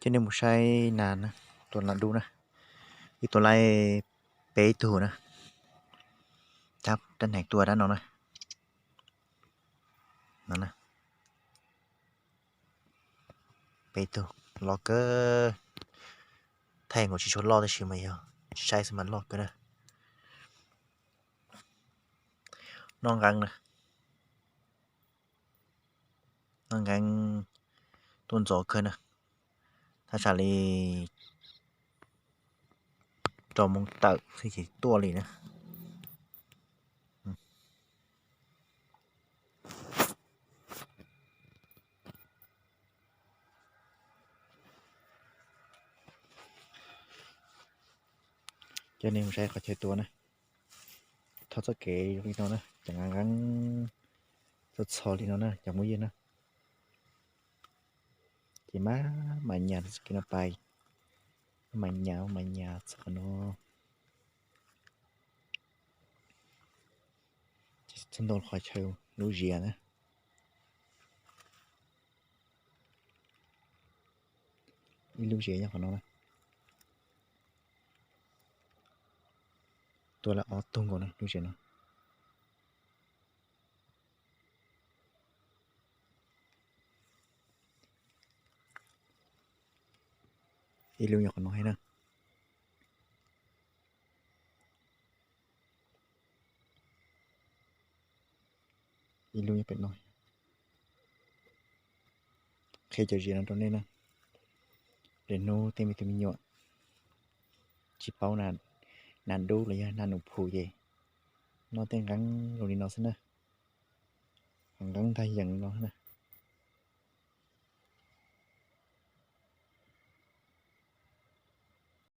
Coj nej mus saib nas na, tua nas dub na, ib tug laij peb tug na, rab hneev tua rab no na. No na, peb tug loj kawg. Thaij nkaus tsis tshua loj tab sis mas yog saib xwb mas loj kawg na. Noj nqeeb na, noj nqeeb tuaj ntxov kawg na. Thaj tsam li rau moos tawm xwb ces tuaj li na. Coj nej mus saib qhov chaw tua na. Thov txoj kev li no na, cov nqeeb txho txho li no na cov phooj ywg na. Ces maj mam nyas txoj kev no pais, maj mam nyas maj mam nyas txog qhov no. Txog ntau qhov chaw lub ziav na. Ib lub ziav nyob qhov no na. Tua lawm ob tug nkaus na lub ziav no. Ib lub nyob qhov no thiab na. Ib lub nyob pem no. Qhia cov ziav no rau nej na. Lwm hnub tej me tub me nyuam tsis paub nas dub los yog nas nus phu ces noj tej nqeeb zoo li no xwb na. Qhov nqeeb ntag yees li no na.